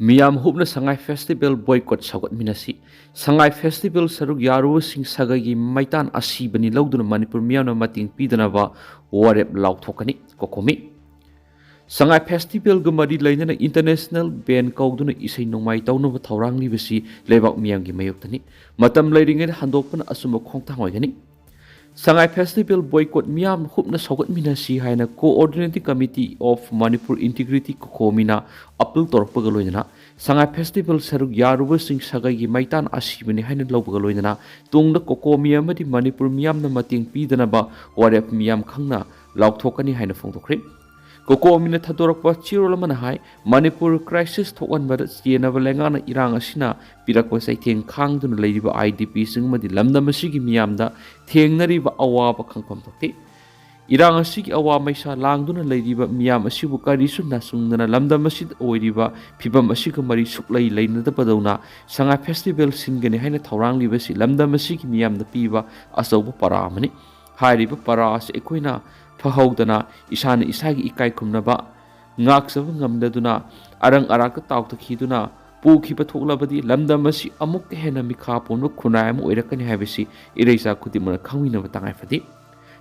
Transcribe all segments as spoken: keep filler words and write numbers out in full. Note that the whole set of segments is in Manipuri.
ꯃꯤꯌꯥꯝ ꯍꯨꯞꯅ ꯁꯉꯥꯏ ꯐꯦꯁꯇꯤꯚꯦꯜ ꯕꯣꯏꯀꯣꯠ ꯁꯧꯒꯠꯃꯤꯟꯅꯁꯤ꯫ ꯁꯉꯥꯏ ꯐꯦꯁꯇꯤꯚꯦꯜ ꯁꯔꯨꯛ ꯌꯥꯔꯨꯕꯁꯤꯡ ꯁꯥꯒꯩꯒꯤ ꯃꯩꯇꯥꯟ ꯑꯁꯤꯕꯅꯤ ꯂꯧꯗꯨꯅ ꯃꯅꯤꯄꯨꯔ ꯃꯤꯌꯥꯝꯅ ꯃꯇꯦꯡ ꯄꯤꯗꯅꯕ ꯋꯥꯔꯦꯞ ꯂꯥꯎꯊꯣꯛꯀꯅꯤ꯫ ꯀꯣꯀꯣꯃꯤ꯫ ꯁꯉꯥꯏ ꯐꯦꯁꯇꯤꯚꯦꯜꯒ ꯃꯔꯤ ꯂꯩꯅꯅ ꯏꯟꯇꯔꯅꯦꯁꯅꯦꯜ ꯕꯦꯟ ꯀꯧꯗꯨꯅ ꯏꯁꯩ ꯅꯣꯡꯃꯥꯏ ꯇꯧꯅꯕ ꯊꯧꯔꯥꯡꯂꯤꯕꯁꯤ ꯂꯩꯕꯥꯛ ꯃꯤꯌꯥꯝꯒꯤ ꯃꯥꯌꯣꯛꯇꯅꯤ꯫ ꯃꯇꯝ ꯂꯩꯔꯤꯉꯩꯗ ꯍꯟꯗꯣꯛꯄꯅ ꯑꯆꯨꯝꯕ ꯈꯣꯡꯊꯥꯡ ꯑꯣꯏꯒꯅꯤ꯫ ꯁꯉꯥꯏ ꯐꯦꯁꯇꯤꯚꯦꯜ ꯕꯣꯏꯀꯣꯠ ꯃꯤꯌꯥꯝ ꯍꯨꯞꯅ ꯁꯧꯒꯠꯃꯤꯟꯅꯁꯤ ꯍꯥꯏꯅ Coordinating Committee of Manipur Integrity, ꯀꯣꯀꯣꯃꯤꯅ ꯑꯄꯤꯜ ꯇꯧꯔꯛꯄꯒ ꯂꯣꯏꯅꯅ ꯁꯉꯥꯏ ꯐꯦꯁꯇꯤꯚꯦꯜ ꯁꯔꯨꯛ ꯌꯥꯔꯨꯕꯁꯤꯡ ꯁꯥꯒꯩꯒꯤ ꯃꯩꯇꯥꯟ ꯑꯁꯤꯕꯅꯤ ꯍꯥꯏꯅ ꯂꯧꯕꯒ ꯂꯣꯏꯅꯅ ꯇꯨꯡꯗ ꯀꯣꯀꯣꯃꯤ ꯑꯃꯗꯤ ꯃꯅꯤꯄꯨꯔ ꯃꯤꯌꯥꯝꯅ ꯃꯇꯦꯡ ꯄꯤꯗꯅꯕ ꯋꯥꯔꯦꯞ ꯃꯤꯌꯥꯝ ꯈꯪꯅ ꯂꯥꯎꯊꯣꯛꯀꯅꯤ ꯍꯥꯏꯅ ꯐꯣꯡꯗꯣꯛꯈ꯭ꯔꯤ꯫ ꯀꯣꯀꯣꯃꯤꯅ ꯊꯥꯗꯣꯔꯛꯄ ꯆꯦꯔꯣꯜ ꯑꯃꯅ ꯍꯥꯏ, ꯃꯅꯤꯄꯨꯔ ꯀ꯭ꯔꯥꯏꯁꯤꯁ ꯊꯣꯛꯍꯟꯕꯗ ꯆꯦꯟꯅꯕ ꯂꯩꯉꯥꯛꯅ ꯏꯔꯥꯡ ꯑꯁꯤꯅ ꯄꯤꯔꯛꯄ ꯆꯩꯊꯦꯡ ꯈꯥꯡꯗꯨꯅ ꯂꯩꯔꯤꯕ IDPꯁꯤꯡ ꯑꯃꯗꯤ ꯂꯝꯗꯝ ꯑꯁꯤꯒꯤ ꯃꯤꯌꯥꯝꯗ ꯊꯦꯡꯅꯔꯤꯕ ꯑꯋꯥꯕ ꯈꯪꯐꯝ ꯊꯣꯛꯇꯦ꯫ ꯏꯔꯥꯡ ꯑꯁꯤꯒꯤ ꯑꯋꯥ ꯃꯩꯁꯥ ꯂꯥꯡꯗꯨꯅ ꯂꯩꯔꯤꯕ ꯃꯤꯌꯥꯝ ꯑꯁꯤꯕꯨ ꯀꯔꯤꯁꯨ ꯅꯥꯆꯨꯡꯗꯅ ꯂꯝꯗꯝ ꯑꯁꯤꯗ ꯑꯣꯏꯔꯤꯕ ꯐꯤꯚꯝ ꯑꯁꯤꯒ ꯃꯔꯤ ꯁꯨꯛꯂꯩ ꯂꯩꯅꯗꯕꯗꯧꯅ ꯁꯉꯥꯏ ꯐꯦꯁꯇꯤꯚꯦꯜ ꯁꯤꯟꯒꯅꯤ ꯍꯥꯏꯅ ꯊꯧꯔꯥꯡꯂꯤꯕꯁꯤ ꯂꯝꯗꯝ ꯑꯁꯤꯒꯤ ꯃꯤꯌꯥꯝꯗ ꯄꯤꯕ ꯑꯆꯧꯕ ꯄꯔꯥ ꯑꯃꯅꯤ꯫ ꯍꯥꯏꯔꯤꯕ ꯄꯔꯥ ꯑꯁꯤ ꯑꯩꯈꯣꯏꯅ ꯐꯍꯧꯗꯅ ꯏꯁꯥꯅ ꯏꯁꯥꯒꯤ ꯏꯀꯥꯏ ꯈꯨꯝꯅꯕ ꯉꯥꯛꯆꯕ ꯉꯝꯗꯗꯨꯅ ꯑꯔꯪ ꯑꯔꯥꯛꯇ ꯇꯥꯎꯊꯈꯤꯗꯨꯅ ꯄꯨꯈꯤꯕ ꯊꯣꯛꯂꯕꯗꯤ ꯂꯝꯗꯝ ꯑꯁꯤ ꯑꯃꯨꯛꯀ ꯍꯦꯟꯅ ꯃꯤꯈꯥ ꯄꯣꯟꯕ ꯈꯨꯟꯅꯥꯏ ꯑꯃ ꯑꯣꯏꯔꯛꯀꯅꯤ ꯍꯥꯏꯕꯁꯤ ꯏꯔꯩꯆꯥ ꯈꯨꯗꯤꯡꯃꯛꯅ ꯈꯪꯃꯤꯟꯅꯕ ꯇꯉꯥꯏ ꯐꯗꯦ꯫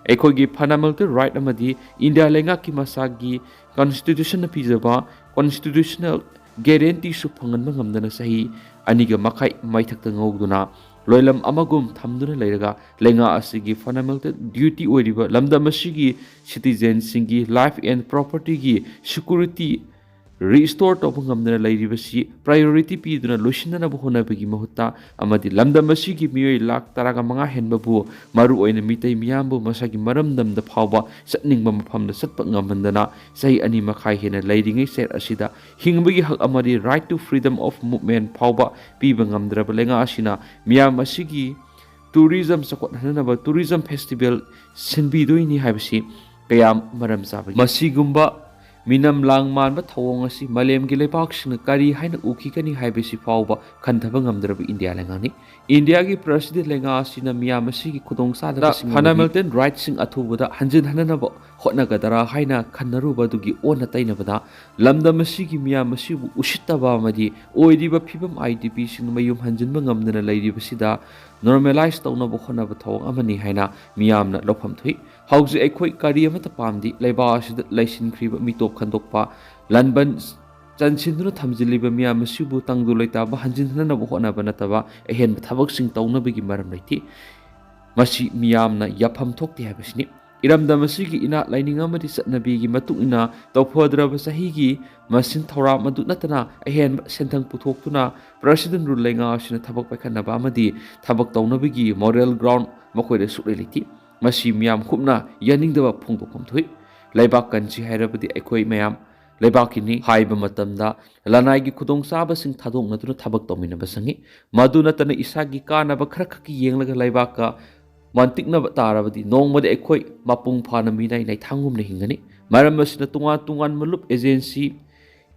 ꯑꯩꯈꯣꯏꯒꯤ fundamental right ꯑꯃꯗꯤ ꯏꯟꯗꯤꯌꯥ ꯂꯩꯉꯥꯛꯀꯤ ꯃꯁꯥꯒꯤ constitutionꯅ ꯄꯤꯖꯕ constitutional guaranteeꯁꯨ ꯐꯪꯍꯟꯕ ꯉꯝꯗꯅ ꯆꯍꯤ ꯑꯅꯤꯒ ꯃꯈꯥꯏ ꯃꯩꯊꯛꯇ ꯉꯧꯗꯨꯅ ꯂꯣꯏꯂꯝ ꯑꯃꯒꯨꯝ ꯊꯝꯗꯨꯅ ꯂꯩꯔꯒ ꯂꯩꯉꯥꯛ ꯑꯁꯤꯒꯤ fundamental duty ꯑꯣꯏꯔꯤꯕ ꯂꯝꯗꯝ ꯑꯁꯤꯒꯤ citizenꯁꯤꯡꯒꯤ life and propertyꯒꯤ security restore ꯇꯧꯕ ꯉꯝꯗꯅ ꯂꯩꯔꯤꯕꯁꯤ priority ꯄꯤꯗꯨꯅ ꯂꯣꯏꯁꯤꯟꯅꯅꯕ ꯍꯣꯠꯅꯕꯒꯤ ꯃꯍꯨꯠꯇ ꯑꯃꯗꯤ ꯂꯝꯗꯝ ꯑꯁꯤꯒꯤ ꯃꯤꯑꯣꯏ ꯂꯥꯈ ꯇꯔꯥꯒ ꯃꯉꯥ ꯍꯦꯟꯕꯕꯨ, ꯃꯔꯨꯑꯣꯏꯅ ꯃꯤꯇꯩ ꯃꯤꯌꯥꯝꯕꯨ ꯃꯁꯥꯒꯤ ꯃꯔꯝꯗꯝꯗ ꯐꯥꯎꯕ ꯆꯠꯅꯤꯡꯕ ꯃꯐꯝꯗ ꯆꯠꯄ ꯉꯝꯍꯟꯗꯅ ꯆꯍꯤ ꯑꯅꯤ ꯃꯈꯥꯏ ꯍꯦꯟꯅ ꯂꯩꯔꯤꯉꯩ ꯆꯩꯔꯥꯛ ꯑꯁꯤꯗ ꯍꯤꯡꯕꯒꯤ ꯍꯛ ꯑꯃꯗꯤ right to freedom of movement ꯐꯥꯎꯕ ꯄꯤꯕ ꯉꯝꯗ꯭ꯔꯕ ꯂꯩꯉꯥꯛ ꯑꯁꯤꯅ ꯃꯤꯌꯥꯝ ꯑꯁꯤꯒꯤ tourism ꯆꯥꯎꯈꯠꯍꯟꯅꯕ tourism festival ꯁꯤꯟꯕꯤꯗꯣꯏꯅꯤ ꯍꯥꯏꯕꯁꯤ ꯀꯌꯥꯝ ꯃꯔꯝ ꯆꯥꯕꯒꯦ? ꯃꯁꯤꯒꯨꯝꯕ ꯃꯤꯅꯝ ꯂꯥꯡ ꯃꯥꯟꯕ ꯊꯧꯑꯣꯡ ꯑꯁꯤ ꯃꯥꯂꯦꯝꯒꯤ ꯂꯩꯕꯥꯛꯁꯤꯡꯅ ꯀꯔꯤ ꯍꯥꯏꯅ ꯎꯈꯤꯒꯅꯤ ꯍꯥꯏꯕꯁꯤ ꯐꯥꯎꯕ ꯈꯟꯊꯕ ꯉꯝꯗ꯭ꯔꯕ ꯏꯟꯗꯤꯌꯥ ꯂꯩꯉꯥꯛꯅꯤ꯫ ꯏꯟꯗꯤꯌꯥꯒꯤ ꯄ꯭ꯔꯁꯤꯗꯦꯟ ꯂꯩꯉꯥꯛ ꯑꯁꯤꯅ ꯃꯤꯌꯥꯝ ꯑꯁꯤꯒꯤ ꯈꯨꯗꯣꯡꯆꯥꯗꯕꯁꯤꯡ ꯑꯃꯗꯤ fundamental rightꯁꯤꯡ ꯑꯊꯨꯕꯗ ꯍꯟꯖꯤꯟꯍꯟꯅꯕ ꯍꯣꯠꯅꯒꯗꯔꯥ ꯍꯥꯏꯅ ꯈꯟꯅꯔꯨꯕ ꯑꯗꯨꯒꯤ ꯑꯣꯟꯅ ꯇꯩꯅꯕꯗ, ꯂꯝꯗꯝ ꯑꯁꯤꯒꯤ ꯃꯤꯌꯥꯝ ꯑꯁꯤꯕꯨ ꯎꯁꯤꯠꯇꯕ ꯑꯃꯗꯤ ꯑꯣꯏꯔꯤꯕ ꯐꯤꯕꯝ IDPꯁꯤꯡꯅ ꯃꯌꯨꯝ ꯍꯟꯖꯤꯟꯕ ꯉꯝꯗꯅ ꯂꯩꯔꯤꯕꯁꯤꯗ normalize ꯇꯧꯅꯕ ꯍꯣꯠꯅꯕ ꯊꯧꯑꯣꯡ ꯑꯃꯅꯤ ꯍꯥꯏꯅ ꯃꯤꯌꯥꯝꯅ ꯂꯧꯐꯝ ꯊꯣꯛꯏ꯫ ꯍꯧꯖꯤꯛ ꯑꯩꯈꯣꯏ ꯀꯔꯤ ꯑꯃꯠꯇ ꯄꯥꯝꯗꯦ꯫ ꯂꯩꯕꯥꯛ ꯑꯁꯤꯗ ꯂꯩꯁꯤꯟꯈ꯭ꯔꯤꯕ ꯃꯤꯇꯣꯞ ꯈꯟꯗꯣꯛꯄ, ꯂꯥꯟꯕꯟ ꯆꯟꯁꯤꯟꯗꯨꯅ ꯊꯝꯖꯤꯜꯂꯤꯕ ꯃꯤꯌꯥꯝ ꯑꯁꯤꯕꯨ ꯇꯪꯗꯨ ꯂꯩꯇꯥꯕ ꯍꯟꯖꯤꯟꯍꯟꯅꯕ ꯍꯣꯠꯅꯕ ꯅꯠꯇꯕ ꯑꯍꯦꯟꯕ ꯊꯕꯛꯁꯤꯡ ꯇꯧꯅꯕꯒꯤ ꯃꯔꯝ ꯂꯩꯇꯦ꯫ ꯃꯁꯤ ꯃꯤꯌꯥꯝꯅ ꯌꯥꯐꯝ ꯊꯣꯛꯇꯦ ꯍꯥꯏꯕꯁꯤꯅꯤ꯫ ꯏꯔꯝꯗꯝ ꯑꯁꯤꯒꯤ ꯏꯅꯥꯠ ꯂꯥꯏꯅꯤꯡ ꯑꯃꯗꯤ ꯆꯠꯅꯕꯤꯒꯤ ꯃꯇꯨꯡ ꯏꯟꯅ ꯇꯧꯐꯗ꯭ꯔꯕ ꯆꯍꯤꯒꯤ ꯃꯁꯤꯟ ꯊꯧꯔꯥꯡ ꯑꯗꯨ ꯅꯠꯇꯅ ꯑꯍꯦꯟꯕ ꯁꯦꯟꯊꯪ ꯄꯨꯊꯣꯛꯇꯨꯅ President Rule ꯂꯩꯉꯥꯛ ꯑꯁꯤꯅ ꯊꯕꯛ ꯄꯥꯏꯈꯠꯅꯕ ꯑꯃꯗꯤ ꯊꯕꯛ ꯇꯧꯅꯕꯒꯤ moral ground ꯃꯈꯣꯏꯗ ꯁꯨꯛꯂꯩ ꯂꯩꯇꯦ꯫ ꯃꯁꯤ ꯃꯤꯌꯥꯝ ꯀꯨꯞꯅ ꯌꯥꯅꯤꯡꯗꯕ ꯐꯣꯡꯗꯣꯛꯐꯝ ꯊꯣꯛꯏ꯫ ꯂꯩꯕꯥꯛ ꯀꯟꯁꯤ ꯍꯥꯏꯔꯕꯗꯤ ꯑꯩꯈꯣꯏ ꯃꯌꯥꯝ ꯂꯩꯕꯥꯛꯀꯤꯅꯤ ꯍꯥꯏꯕ ꯃꯇꯝꯗ ꯂꯅꯥꯏꯒꯤ ꯈꯨꯗꯣꯡꯆꯥꯕꯁꯤꯡ ꯊꯥꯗꯣꯛꯅꯗꯨꯅ ꯊꯕꯛ ꯇꯧꯃꯤꯟꯅꯕ ꯆꯪꯏ꯫ ꯃꯗꯨ ꯅꯠꯇꯅ ꯏꯁꯥꯒꯤ ꯀꯥꯟꯅꯕ ꯈꯔꯈꯛꯀꯤ ꯌꯦꯡꯂꯒ ꯂꯩꯕꯥꯛꯀ ꯃꯟꯇꯤꯛꯅꯕ ꯇꯥꯔꯕꯗꯤ ꯅꯣꯡꯃꯗꯤ ꯑꯩꯈꯣꯏ ꯃꯄꯨꯡ ꯐꯥꯅ ꯃꯤꯅꯥꯏ ꯅꯩꯊꯥꯡꯒꯨꯝꯅ ꯍꯤꯡꯒꯅꯤ꯫ ꯃꯔꯝ ꯑꯁꯤꯅ ꯇꯣꯉꯥꯟ ꯇꯣꯉꯥꯟꯕ ꯂꯨꯞ, agency,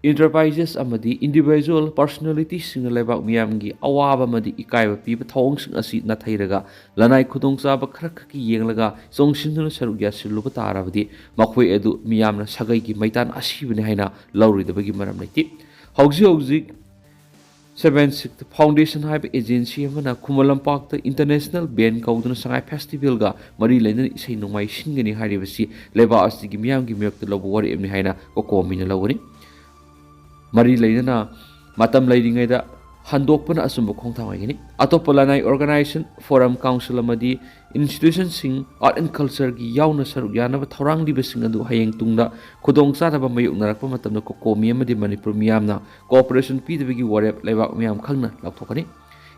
enterprises ꯑꯃꯗꯤ individual personalityꯁꯤꯡꯅ ꯂꯩꯕꯥꯛ ꯃꯤꯌꯥꯝꯒꯤ ꯑꯋꯥꯕ ꯑꯃꯗꯤ ꯏꯀꯥꯏꯕ ꯄꯤꯕ ꯊꯧꯑꯣꯡꯁꯤꯡ ꯑꯁꯤ ꯅꯥꯊꯩꯔꯒ ꯂꯅꯥꯏ ꯈꯨꯗꯣꯡꯆꯥꯕ ꯈꯔꯈꯛꯀꯤ ꯌꯦꯡꯂꯒ ꯆꯣꯡꯁꯤꯟꯗꯨꯅ ꯁꯔꯨꯛ ꯌꯥꯁꯤꯜꯂꯨꯕ ꯇꯥꯔꯕꯗꯤ ꯃꯈꯣꯏ ꯑꯗꯨ ꯃꯤꯌꯥꯝꯅ ꯁꯥꯒꯩꯒꯤ ꯃꯩꯇꯥꯟ ꯑꯁꯤꯕꯅꯤ ꯍꯥꯏꯅ ꯂꯧꯔꯣꯏꯗꯕꯒꯤ ꯃꯔꯝ ꯂꯩꯇꯦ꯫ ꯍꯧꯖꯤꯛ ꯍꯧꯖꯤꯛ Seven Sixth Foundation ꯍꯥꯏꯕ agency ꯑꯃꯅ ꯈꯨꯃꯟ ꯂꯝꯄꯥꯛꯇ International Band ꯀꯧꯗꯨꯅ ꯁꯉꯥꯏ Festivalꯒ ꯃꯔꯤ ꯂꯩꯅꯅ ꯏꯁꯩ ꯅꯣꯡꯃꯥꯏ ꯁꯤꯟꯒꯅꯤ ꯍꯥꯏꯔꯤꯕꯁꯤ ꯂꯩꯕꯥꯛ ꯑꯁꯤꯒꯤ ꯃꯤꯌꯥꯝꯒꯤ ꯃꯥꯌꯣꯛꯇ ꯂꯧꯕ ꯋꯥꯔꯦꯞꯅꯤ ꯍꯥꯏꯅ ꯀꯣꯀꯣꯃꯤꯅ ꯂꯧꯒꯅꯤ꯫ ꯃꯔꯤ ꯂꯩꯅꯅ ꯃꯇꯝ ꯂꯩꯔꯤꯉꯩꯗ ꯍꯟꯗꯣꯛꯄꯅ ꯑꯆꯨꯝꯕ ꯈꯣꯡꯊꯥꯡ ꯑꯣꯏꯒꯅꯤ꯫ ꯑꯇꯣꯞꯄ ꯂꯅꯥꯏ organization, forum, council ꯑꯃꯗꯤ institutionꯁꯤꯡ art and cultureꯒꯤ ꯌꯥꯎꯅ ꯁꯔꯨꯛ ꯌꯥꯅꯕ ꯊꯧꯔꯥꯡꯂꯤꯕꯁꯤꯡ ꯑꯗꯨ ꯍꯌꯦꯡ ꯇꯨꯡꯗ ꯈꯨꯗꯣꯡꯆꯥꯗꯕ ꯃꯥꯌꯣꯛꯅꯔꯛꯄ ꯃꯇꯝꯗ ꯀꯣꯀꯣꯃꯤ ꯑꯃꯗꯤ ꯃꯅꯤꯄꯨꯔ ꯃꯤꯌꯥꯝꯅ cooperation ꯄꯤꯗꯕꯒꯤ ꯋꯥꯔꯦꯞ ꯂꯩꯕꯥꯛ ꯃꯤꯌꯥꯝ ꯈꯪꯅ ꯂꯥꯎꯊꯣꯛꯀꯅꯤ꯫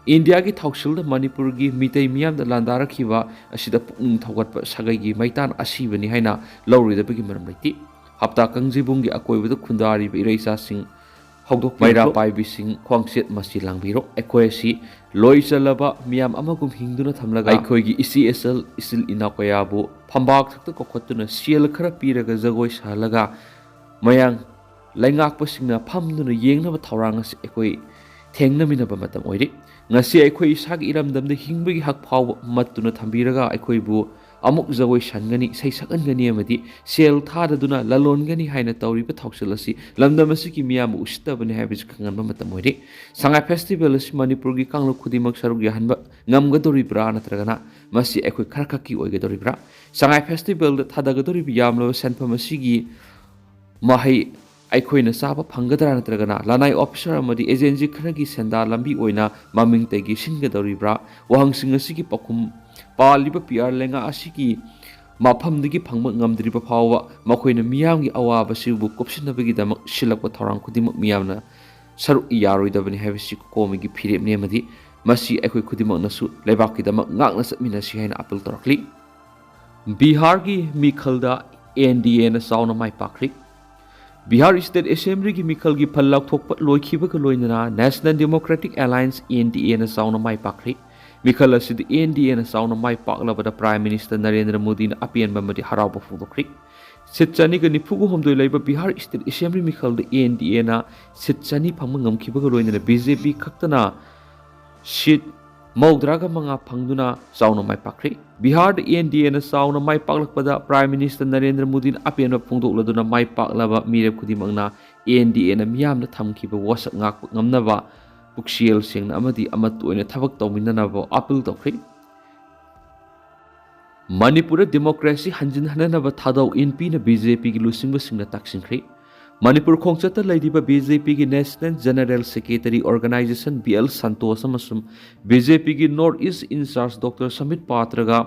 ꯏꯟꯗꯤꯌꯥꯒꯤ ꯊꯧꯁꯤꯜꯗ ꯃꯅꯤꯄꯨꯔꯒꯤ ꯃꯤꯇꯩ ꯃꯤꯌꯥꯝꯗ ꯂꯥꯟꯗꯥꯔꯛꯈꯤꯕ ꯑꯁꯤꯗ ꯄꯨꯛꯅꯤꯡ ꯊꯧꯒꯠꯄ ꯁꯥꯒꯩꯒꯤ ꯃꯩꯇꯥꯟ ꯑꯁꯤꯕꯅꯤ ꯍꯥꯏꯅ ꯂꯧꯔꯣꯏꯗꯕꯒꯤ ꯃꯔꯝ ꯂꯩꯇꯦ꯫ ꯍꯞꯇꯥ ꯀꯥꯡꯖꯩꯕꯨꯡꯒꯤ ꯑꯀꯣꯏꯕꯗ ꯈꯨꯟꯗꯥꯔꯤꯕ ꯏꯔꯩꯆꯥꯁꯤꯡ ꯍꯧꯗꯣꯛꯄꯤꯔꯣ꯫ ꯃꯩꯔꯥ ꯄꯥꯏꯕꯤꯁꯤꯡ, ꯈ꯭ꯋꯥꯡꯆꯦꯠ ꯃꯁꯤ ꯂꯥꯡꯕꯤꯔꯣ꯫ ꯑꯩꯈꯣꯏ ꯑꯁꯤ ꯂꯣꯏ ꯆꯜꯂꯕ ꯃꯤꯌꯥꯝ ꯑꯃꯒꯨꯝ ꯍꯤꯡꯗꯨꯅ ꯊꯝꯂꯒ ꯑꯩꯈꯣꯏꯒꯤ ꯏꯆꯦ ꯏꯆꯜ, ꯏꯆꯤꯜ ꯏꯅꯥꯎ ꯀꯌꯥꯕꯨ ꯐꯝꯕꯥꯛ ꯊꯛꯇ ꯀꯧꯈꯠꯇꯨꯅ ꯁꯦꯜ ꯈꯔ ꯄꯤꯔꯒ ꯖꯒꯣꯏ ꯁꯥꯍꯜꯂꯒ ꯃꯌꯥꯡ ꯂꯩꯉꯥꯛꯄꯁꯤꯡꯅ ꯐꯝꯗꯨꯅ ꯌꯦꯡꯅꯕ ꯊꯧꯔꯥꯡ ꯑꯁꯤ ꯑꯩꯈꯣꯏ ꯊꯦꯡꯅꯃꯤꯟꯅꯕ ꯃꯇꯝ ꯑꯣꯏꯔꯦ꯫ ꯉꯁꯤ ꯑꯩꯈꯣꯏ ꯏꯁꯥꯒꯤ ꯏꯔꯝꯗꯝꯗ ꯍꯤꯡꯕꯒꯤ ꯍꯛ ꯐꯥꯎꯕ ꯃꯠꯇꯨꯅ ꯊꯝꯕꯤꯔꯒ ꯑꯩꯈꯣꯏꯕꯨ ꯑꯃꯨꯛ ꯖꯒꯣꯏ ꯁꯥꯟꯒꯅꯤ, ꯏꯁꯩ ꯁꯛꯍꯟꯒꯅꯤ ꯑꯃꯗꯤ ꯁꯦꯜ ꯊꯥꯗꯗꯨꯅ ꯂꯂꯣꯟꯒꯅꯤ ꯍꯥꯏꯅ ꯇꯧꯔꯤꯕ ꯊꯧꯁꯤꯜ ꯑꯁꯤ ꯂꯝꯗꯝ ꯑꯁꯤꯒꯤ ꯃꯤꯌꯥꯝꯕꯨ ꯎꯁꯤꯠꯇꯕꯅꯤ ꯍꯥꯏꯕꯁꯤ ꯈꯪꯍꯟꯕ ꯃꯇꯝ ꯑꯣꯏꯔꯦ꯫ ꯁꯉꯥꯏ ꯐꯦꯁꯇꯤꯚꯦꯜ ꯑꯁꯤ ꯃꯅꯤꯄꯨꯔꯒꯤ ꯀꯥꯡꯂꯨꯞ ꯈꯨꯗꯤꯡꯃꯛ ꯁꯔꯨꯛ ꯌꯥꯍꯟꯕ ꯉꯝꯒꯗꯧꯔꯤꯕ꯭ꯔꯥ, ꯅꯠꯇ꯭ꯔꯒꯅ ꯃꯁꯤ ꯑꯩꯈꯣꯏ ꯈꯔꯈꯛꯀꯤ ꯑꯣꯏꯒꯗꯧꯔꯤꯕ꯭ꯔꯥ? ꯁꯉꯥꯏ ꯐꯦꯁꯇꯤꯚꯦꯜꯗ ꯊꯥꯗꯒꯗꯧꯔꯤꯕ ꯌꯥꯝꯂꯕ ꯁꯦꯟꯐꯝ ꯑꯁꯤꯒꯤ ꯃꯍꯩ ꯑꯩꯈꯣꯏꯅ ꯆꯥꯕ ꯐꯪꯒꯗ꯭ꯔꯥ, ꯅꯠꯇ꯭ꯔꯒꯅ ꯂꯅꯥꯏ ꯑꯣꯐꯤꯁꯥꯔ ꯑꯃꯗꯤ ꯑꯦꯖꯦꯟꯁꯤ ꯈꯔꯒꯤ ꯁꯦꯟꯗꯥ ꯂꯝꯕꯤ ꯑꯣꯏꯅ ꯃꯃꯤꯡ ꯇꯩꯒꯦ ꯁꯤꯟꯒꯗꯧꯔꯤꯕ꯭ꯔꯥ? ꯋꯥꯍꯪꯁꯤꯡ ꯑꯁꯤꯒꯤ ꯄꯥꯎꯈꯨꯝ ꯄꯥꯜꯂꯤꯕ ꯄꯤ ꯑꯥꯔ ꯂꯩꯉꯥꯛ ꯑꯁꯤꯒꯤ ꯃꯐꯝꯗꯒꯤ ꯐꯪꯕ ꯉꯝꯗ꯭ꯔꯤꯕ ꯐꯥꯎꯕ ꯃꯈꯣꯏꯅ ꯃꯤꯌꯥꯝꯒꯤ ꯑꯋꯥꯕꯁꯤꯕꯨ ꯀꯨꯞꯁꯤꯟꯅꯕꯒꯤꯗꯃꯛ ꯁꯤꯜꯂꯛꯄ ꯊꯧꯔꯥꯡ ꯈꯨꯗꯤꯡꯃꯛ ꯃꯤꯌꯥꯝꯅ ꯁꯔꯨꯛ ꯌꯥꯔꯣꯏꯗꯕꯅꯤ ꯍꯥꯏꯕꯁꯤ ꯀꯣꯃꯤꯒꯤ ꯐꯤꯔꯦꯞꯅꯤ ꯑꯃꯗꯤ ꯃꯁꯤ ꯑꯩꯈꯣꯏ ꯈꯨꯗꯤꯡꯃꯛꯅꯁꯨ ꯂꯩꯕꯥꯛꯀꯤꯗꯃꯛ ꯉꯥꯛꯅ ꯆꯠꯃꯤꯟꯅꯁꯤ ꯍꯥꯏꯅ ꯑꯥꯄꯤꯜ ꯇꯧꯔꯛꯂꯤ꯫ ꯕꯤꯍꯥꯔꯒꯤ ꯃꯤꯈꯜꯗ ꯑꯦꯟ ꯗꯤ ꯑꯦꯅ ꯆꯥꯎꯅ ꯃꯥꯏ ꯄꯥꯛꯈ꯭ꯔꯦ꯫ ꯕꯤꯍꯥꯔ ꯁ꯭ꯇꯦꯠ ꯑꯦꯁꯦꯝꯕ꯭ꯂꯤꯒꯤ ꯃꯤꯈꯜꯒꯤ ꯐꯜ ꯂꯥꯎꯊꯣꯛꯄ ꯂꯣꯏꯈꯤꯕꯒ ꯂꯣꯏꯅꯅ National Democratic Alliance, N D A, ꯅ ꯆꯥꯎꯅ ꯃꯥꯏ ꯄꯥꯛꯈ꯭ꯔꯦ꯫ ꯃꯤꯈꯜ ꯑꯁꯤꯗ N D A ꯅ ꯆꯥꯎꯅ ꯃꯥꯏ ꯄꯥꯛꯂꯕꯗ Prime Minister ꯅꯔꯦꯟꯗ꯭ꯔ ꯃꯣꯗꯤꯅ ꯑꯄꯦꯟꯕ ꯑꯃꯗꯤ ꯍꯔꯥꯎꯕ ꯐꯣꯡꯗꯣꯛꯈ꯭ꯔꯦ꯫ ꯁꯤꯠ ꯆꯅꯤꯒ ꯅꯤꯐꯨꯒ ꯍꯨꯝꯗꯣꯏ ꯂꯩꯕ ꯕꯤꯍꯥꯔ ꯁ꯭ꯇꯦꯠ ꯑꯦꯁꯦꯝꯕ꯭ꯂꯤ ꯃꯤꯈꯜꯗ N D A ꯅ ꯁꯤꯠ ꯆꯅꯤ ꯐꯪꯕ ꯉꯝꯈꯤꯕꯒ ꯂꯣꯏꯅꯅ B J P ꯈꯛꯇꯅ ꯁꯤꯠ ꯃꯧꯗ꯭ꯔꯥꯒ ꯃꯉꯥ ꯐꯪꯗꯨꯅ ꯆꯥꯎꯅ ꯃꯥꯏ ꯄꯥꯛꯈ꯭ꯔꯦ꯫ ꯕꯤꯍꯥꯔꯗ N D A ꯅ ꯆꯥꯎꯅ ꯃꯥꯏ ꯄꯥꯛꯂꯛꯄꯗ Prime Minister ꯅꯔꯦꯟꯗ꯭ꯔ ꯃꯣꯗꯤꯅ ꯑꯄꯦꯟꯕ ꯐꯣꯡꯗꯣꯛꯂꯗꯨꯅ ꯃꯥꯏ ꯄꯥꯛꯂꯕ ꯃꯤꯔꯦꯞ ꯈꯨꯗꯤꯡꯃꯛꯅ N D A ꯅ ꯃꯤꯌꯥꯝꯅ ꯊꯝꯈꯤꯕ ꯋꯥꯁꯛ ꯉꯥꯛꯄ ꯉꯝꯅꯕ ꯄꯨꯛꯆꯦꯜ ꯁꯦꯡꯅ ꯑꯃꯗꯤ ꯑꯃꯠꯇ ꯑꯣꯏꯅ ꯊꯕꯛ ꯇꯧꯃꯤꯟꯅꯅꯕ ꯑꯥꯄꯤꯜ ꯇꯧꯈ꯭ꯔꯦ꯫ ꯃꯅꯤꯄꯨꯔꯗ ꯗꯦꯃꯣꯀ꯭ꯔꯦꯁꯤ ꯍꯟꯖꯤꯟꯍꯟꯅꯅꯕ ꯊꯥꯗꯧ ꯏꯟꯄꯤꯅ B J P ꯒꯤ ꯂꯨꯆꯤꯡꯕꯁꯤꯡꯅ ꯇꯛꯁꯤꯟꯈ꯭ꯔꯦ꯫ ꯃꯅꯤꯄꯨꯔ ꯈꯣꯡꯆꯠꯇ ꯂꯩꯔꯤꯕ B J P ꯒꯤ National General Secretary Organization B L Santosh ꯑꯃꯁꯨꯡ B J P ꯒꯤ North East Incharge Doctor Samit ꯄꯥꯇ꯭ꯔꯒ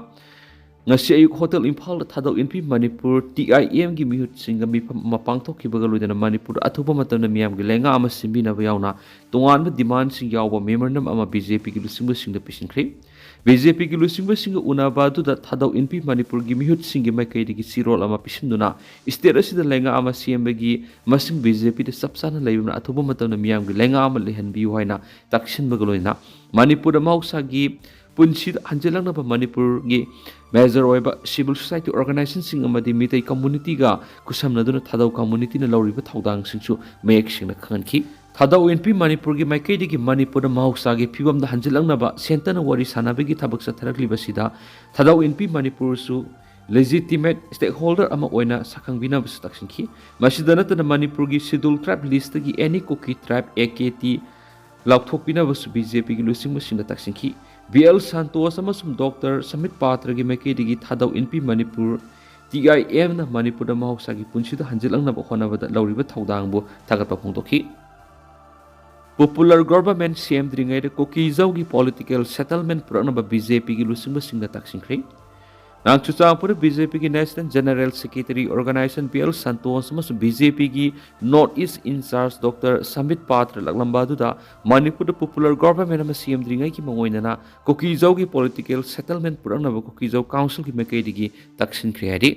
ꯉꯁꯤ ꯑꯌꯨꯛ ꯍꯣꯇꯦꯜ ꯏꯝꯐꯥꯜꯗ ꯊꯥꯗꯧ ꯏꯟꯄꯤ ꯃꯅꯤꯄꯨꯔ T I M ꯒꯤ ꯃꯤꯍꯨꯠꯁꯤꯡꯒ ꯃꯤꯐꯝ ꯑꯃ ꯄꯥꯡꯊꯣꯛꯈꯤꯕꯒ ꯂꯣꯏꯅꯅ ꯃꯅꯤꯄꯨꯔꯗ ꯑꯊꯨꯕ ꯃꯇꯝꯗ ꯃꯤꯌꯥꯝꯒꯤ ꯂꯩꯉꯥꯛ ꯑꯃ ꯁꯦꯝꯕꯤꯅꯕ ꯌꯥꯎꯅ ꯇꯣꯉꯥꯟꯕ ꯗꯤꯃꯥꯟꯁꯤꯡ ꯌꯥꯎꯕ memorandum ꯑꯃ B J P ꯒꯤ ꯂꯨꯆꯤꯡꯕꯁꯤꯡꯗ ꯄꯤꯁꯤꯟꯈ꯭ꯔꯦ꯫ B J P ꯒꯤ ꯂꯨꯆꯤꯡꯕꯁꯤꯡꯒ ꯎꯅꯕ ꯑꯗꯨꯗ ꯊꯥꯗꯧ ꯏꯟꯄꯤ ꯃꯅꯤꯄꯨꯔꯒꯤ ꯃꯤꯍꯨꯠꯁꯤꯡꯒꯤ ꯃꯥꯏꯀꯩꯗꯒꯤ ꯆꯤꯔꯣꯜ ꯑꯃ ꯄꯤꯁꯤꯟꯗꯨꯅ state ꯑꯁꯤꯗ ꯂꯩꯉꯥꯛ ꯑꯃ ꯁꯦꯝꯕꯒꯤ ꯃꯁꯤꯡ B J P ꯗ ꯆꯞ ꯆꯥꯅ ꯂꯩꯕꯅ ꯑꯊꯨꯕ ꯃꯇꯝꯗ ꯃꯤꯌꯥꯝꯒꯤ ꯂꯩꯉꯥꯛ ꯑꯃ ꯂꯩꯍꯟꯕꯤꯌꯨ ꯍꯥꯏꯅ ꯇꯛꯁꯤꯟꯕꯒ ꯂꯣꯏꯅꯅ ꯃꯅꯤꯄꯨꯔꯗ ꯃꯍꯧꯁꯥꯒꯤ ꯄꯨꯟꯁꯤꯗ ꯍꯟꯖꯤꯜꯂꯛꯅꯕ ꯃꯅꯤꯄꯨꯔꯒꯤ major ꯑꯣꯏꯕ civil society organizationꯁꯤꯡ ꯑꯃꯗꯤ ꯃꯤꯇꯩ communityꯒ ꯈꯨꯠꯁꯝꯅꯗꯨꯅ ꯊꯥꯗꯧ communityꯅ ꯂꯧꯔꯤꯕ ꯊꯧꯗꯥꯡꯁꯤꯡꯁꯨ ꯃꯌꯦꯛ ꯁꯦꯡꯅ ꯈꯪꯍꯟꯈꯤ꯫ ꯊꯥꯗꯧ ꯏꯟꯄꯤ ꯃꯅꯤꯄꯨꯔꯒꯤ ꯃꯥꯏꯀꯩꯗꯒꯤ ꯃꯅꯤꯄꯨꯔꯗ ꯃꯍꯧꯁꯥꯒꯤ ꯐꯤꯕꯝꯗ ꯍꯟꯖꯤꯜꯂꯛꯅꯕ ꯁꯦꯟꯇꯔꯅ ꯋꯥꯔꯤ ꯁꯥꯟꯅꯕꯒꯤ ꯊꯕꯛ ꯆꯠꯊꯔꯛꯂꯤꯕꯁꯤꯗ ꯊꯥꯗꯧ ꯏꯟꯄꯤ ꯃꯅꯤꯄꯨꯔꯁꯨ legitimate stakeholder ꯑꯃ ꯑꯣꯏꯅ ꯁꯛꯈꯪꯕꯤꯅꯕꯁꯨ ꯇꯥꯛꯁꯤꯟꯈꯤ꯫ ꯃꯁꯤꯗ ꯅꯠꯇꯅ ꯃꯅꯤꯄꯨꯔꯒꯤ Scheduled Tribe list ꯇꯒꯤ any Kuki tribe, A K T, ꯂꯥꯎꯊꯣꯛꯄꯤꯅꯕꯁꯨ B J P ꯒꯤ ꯂꯨꯆꯤꯡꯕꯁꯤꯡꯅ ꯇꯥꯛꯁꯤꯟꯈꯤ꯫ B L Santosh ꯑꯃꯁꯨꯡ Doctor Sambit Patra ꯒꯤ ꯃꯥꯏꯀꯩꯗꯒꯤ ꯊꯥꯗꯧ ꯏꯟꯄꯤ ꯃꯅꯤꯄꯨꯔ, T I M ꯅ ꯃꯅꯤꯄꯨꯔꯗ ꯃꯍꯧꯁꯥꯒꯤ ꯄꯨꯟꯁꯤꯗ ꯍꯟꯖꯤꯜꯂꯛꯅꯕ ꯍꯣꯠꯅꯕꯗ ꯂꯧꯔꯤꯕ ꯊꯧꯗꯥꯡꯕꯨ ꯊꯥꯒꯠꯄ ꯐꯣꯡꯗꯣꯛꯈꯤ꯫ Popular government ꯁꯦꯝꯗ꯭ꯔꯤꯉꯩꯗ ꯀꯨꯀꯤꯖꯧꯒꯤ political settlement ꯄꯨꯔꯛꯅꯕ B J P ꯒꯤ ꯂꯨꯆꯤꯡꯕꯁꯤꯡꯅ ꯇꯥꯛꯁꯤꯟꯈ꯭ꯔꯦ꯫ ꯉꯔꯥꯡ ꯆꯨꯔꯆꯥꯟꯄꯨꯔꯗ B J P ꯒꯤ National General Secretary Organization B L Santosh ꯑꯃꯁꯨꯡ B J P ꯒꯤ North East in charge Doctor Sambit Patra ꯂꯥꯛꯂꯝꯕ ꯑꯗꯨꯗ ꯃꯅꯤꯄꯨꯔꯗ popular government ꯑꯃ ꯁꯦꯝꯗ꯭ꯔꯤꯉꯩꯒꯤ ꯃꯥꯡꯑꯣꯏꯅꯅ ꯀꯨꯀꯤꯖꯧꯒꯤ political settlement ꯄꯨꯔꯛꯅꯕ ꯀꯨꯀꯤꯖꯧ council ꯒꯤ ꯃꯥꯏꯀꯩꯗꯒꯤ ꯇꯛꯁꯤꯟꯈ꯭ꯔꯦ ꯍꯥꯏꯔꯤ꯫